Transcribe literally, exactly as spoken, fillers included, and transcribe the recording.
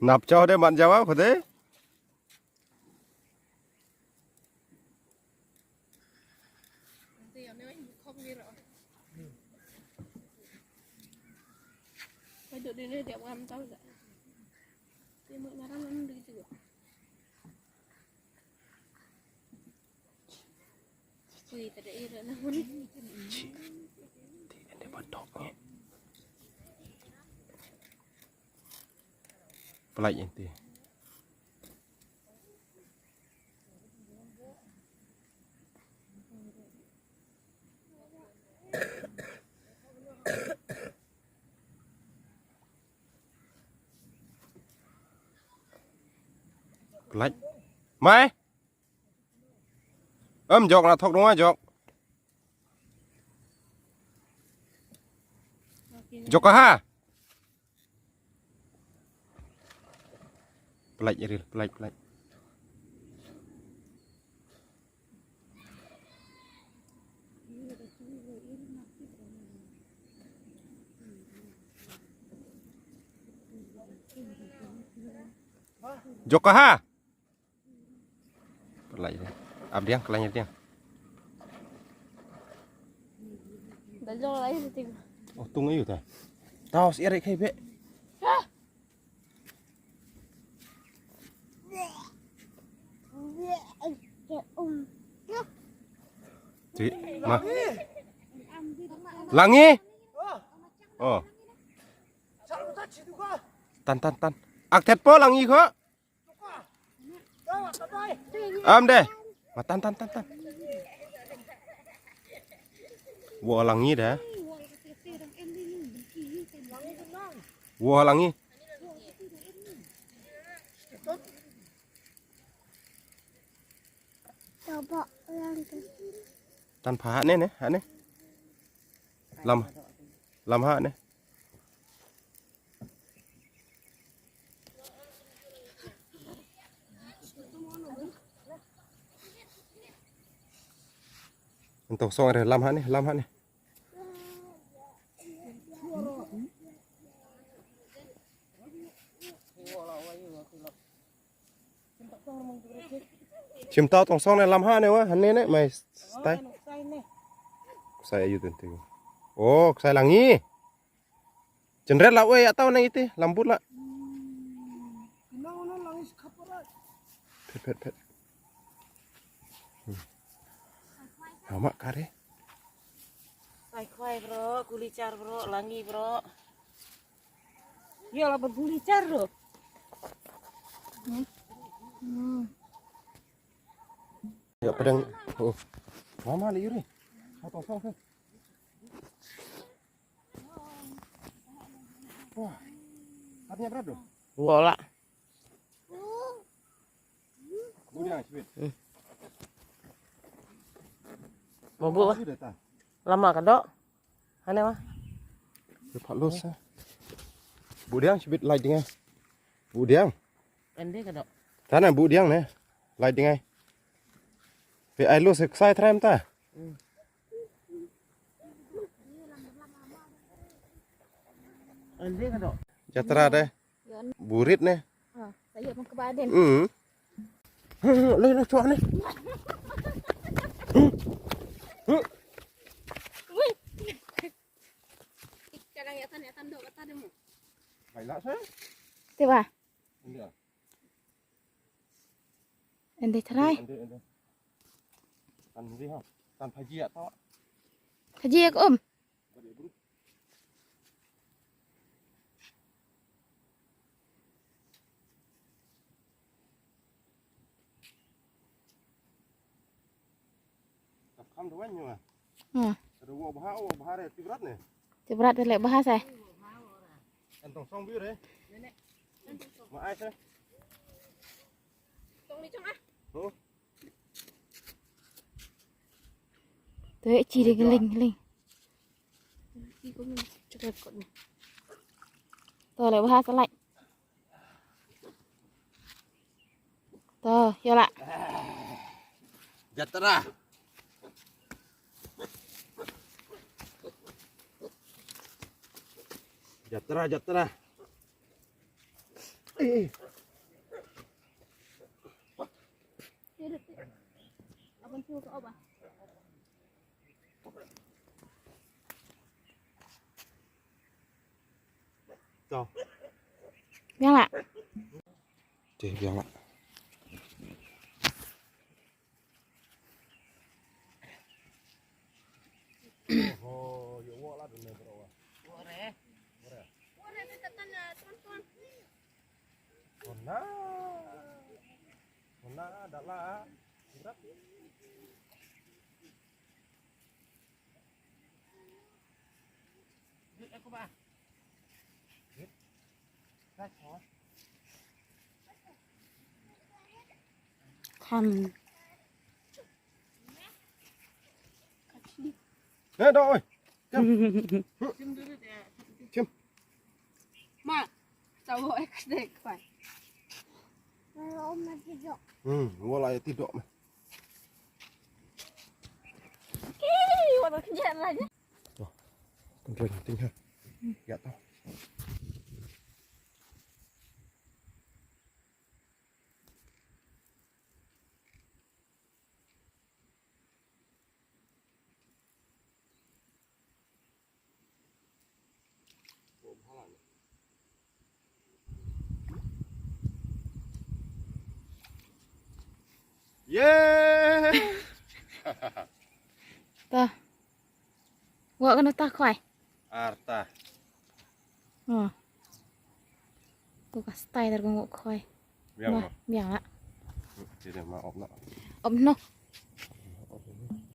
Nap chau de man jawa ko de. Pylait ïa te. Pylait. Mai. Em jok na thok dong jok. Jok ka ha. Pylait ril, pylait, pylait. Jok ka ha. Pylait deh. Ap diang, kylait diang. Dah jong lai ti. Oh, tung ayu ta. Tau si erik kai be. Ti, ma. Langi. Oh. Tan, tan, tan. Ak thet po langi ko. Am de. Ma tan, tan, tan, tan. Wa langi de. Wa langi. Tan pha ha ne ne, ha ne. Lam. Lam ha ne. Ntong song re lam ha ne, lam ha ne. Chim tau tong song ne lam ha ne wa, ha ne ne mai stai. Ksai ayu ten te. Oh, ksai langi. Chenret la oi atau nang ite lambut la. Phet phet phet. Hmm. Ama kare. Sai khwai bro, kuli char bro, langi bro. Yo la bad kuli char bro. Hmm. Ya pedang. Oh. Mama li yuri. Satu song. Wah. Katnya berat dong. Enggak lah. Udah, Sweet. Hmm. Mau bu lah. Sudah ta. Lama ka dok. Ane mah. Pak Lus. Bu Diang, Sweet, like dengan. Bu Diang. Ende ka dok. Tana Bu Diang ne. Like dengan. Pe ai Lus ksai tram ta. Hmm. Ende ka dok. Jatra deh. Burit ne. Ah, saya mau ke badan. Hmm. Leh leh cuak ne. Wih. Kadang ya tan ya tan dok kata deh mu. Baiklah saya. Tiba. Iya. Ende trai. Ende ende. Tan ri ha. Tan phaji ya tawa. Phaji ya um. Ham da wan nyu ah. Hmm. Ada wok bha, wok bha re, tibrat ne. Tibrat le bha sai. Kan tong song biu re. Ma ai sai. Tong ni chong ah. Oh. Tu chi de geling geling. Tu le bha sai. To, ïa la. Jatra. Jatra, jatra. Eh, eh. To. Biang lah. Deh, biang lah. Oh, yo, wok lah dun, bro. Wok re. Wok re. Wok re, tekan, tekan, tekan. Kona. Kona, dah lah. Berat. Kan. Eh, dah, oi. Jam. Jam. Ma, sa wo ek sdek pai. Hmm, wala ya tidok mah. Ih, wala kerja aja. Tuh, kan ring ting ha. Ya tuh. Ye. Tah. Wok kano tah khwai? Arta. Hmm. Tu ka style dar kong wok khwai. Biang. Biang la. Ti de ma op na. Op no.